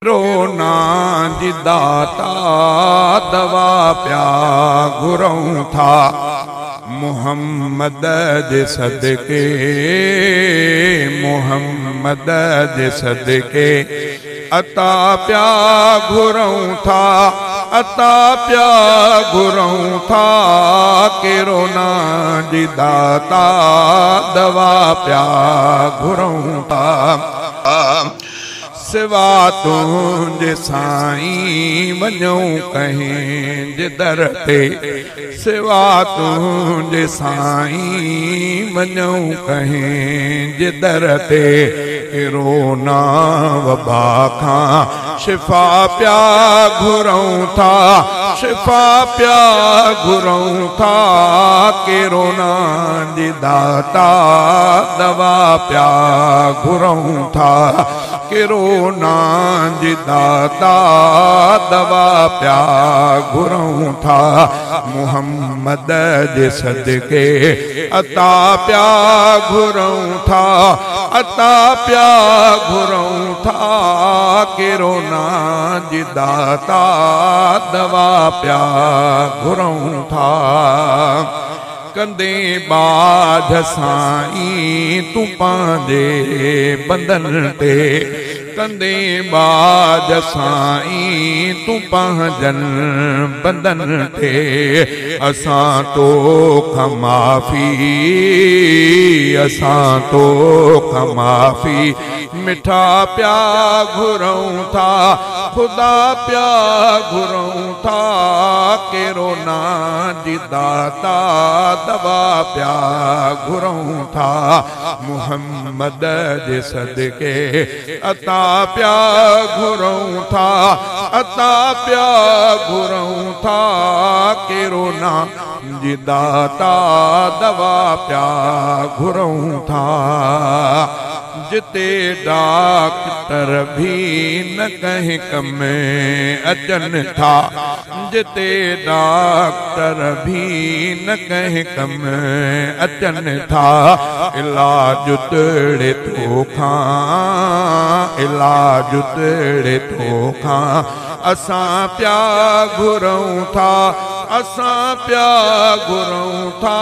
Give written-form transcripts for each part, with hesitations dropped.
Corona جي داتا دوا پيا گهرون ٿا، محمد جي صدقي، محمد جي صدقي عطا پيا گهرون ٿا، عطا پيا گهرون ٿا۔ ڪرونا جي داتا دوا پيا گهرون ٿا۔ سوا تنهنجي سائين وڃون ڪنهن جي در تي، سوا تنهنجي سائين وڃون ڪنهن جي در تي، ڪرونا وبا کان شفا پيا گهرون ٿا، شفا پيا گهرون ٿا۔ ڪرونا جي داتا دوا پيا گهرون ٿا، ڪرونا جي داتا دوا پيا گهرون ٿا۔ محمد جي صدقي عطا پيا گهرون ٿا، عطا پيا گهرون ٿا۔ ڪرونا جي داتا دوا پيا گهرون ٿا۔ ڪندي ٻاجهه سائين تون پنهنجي بندن تي، ڪندي ٻاجهه سائين تون پنهنجن بندن تي، اسان توکان معافي، اسان توکان معافي مٺا پيا گهرون ٿا، خدا پيا گهرون ٿا۔ ڪرونا جي داتا دوا پيا گهرون ٿا، محمد جي صدقي عطا پيا گهرون ٿا، عطا پيا گهرون ٿا۔ ڪرونا جي داتا دوا پيا گهرون ٿا۔ جتي ڊاڪٽر به نه ڪنهن ڪم اچن ٿا، جتي ڊاڪٽر به نه ڪنهن ڪم اچن ٿا، علاج تڙي توکان، علاج تڙي توکان اسان پيا گهرون ٿا، اسان پيا گهرون ٿا۔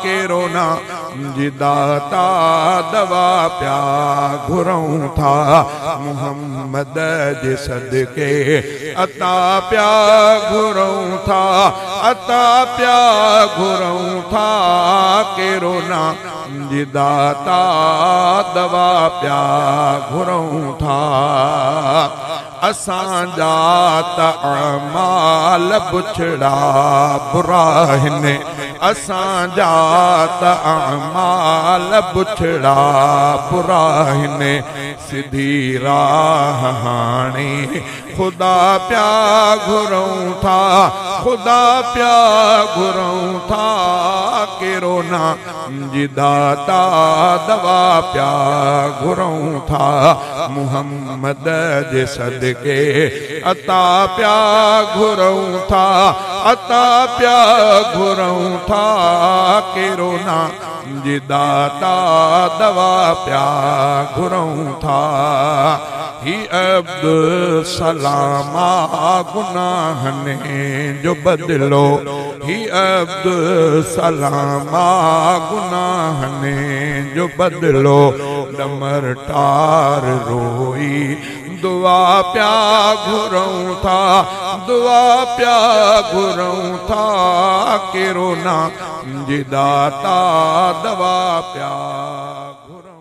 ڪرونا جي داتا دوا پيا گهرون ٿا، محمد جي صدقي عطا پيا گهرون ٿا، عطا پيا گهرون ٿا۔ ڪرونا جي داتا دوا پيا گهرون ٿا۔ اسان جا ته اعمال بڇڙا برا آهن، اسان جا ته اعمال بڇڙا برا آهن، سڌي راهه هاڻي خدا پيا گهرون ٿا، خدا پيا گهرون ٿا۔ ڪرونا جي داتا دوا پيا گهرون ٿا، محمد جي صدقي عطا پيا گهرون ٿا، عطا پيا گهرون ٿا۔ ڪرونا جي داتا دوا پيا گهرون ٿا۔ هي عبدل سلاما گناهن جو بدلو، هي عبدل سلاما گناهن جو بدلو، ڏمر ٽار روئي دعا پيا گهرون ٿا، دعا پيا گهرون ٿا۔ ڪرونا جي داتا دوا پيا گهرون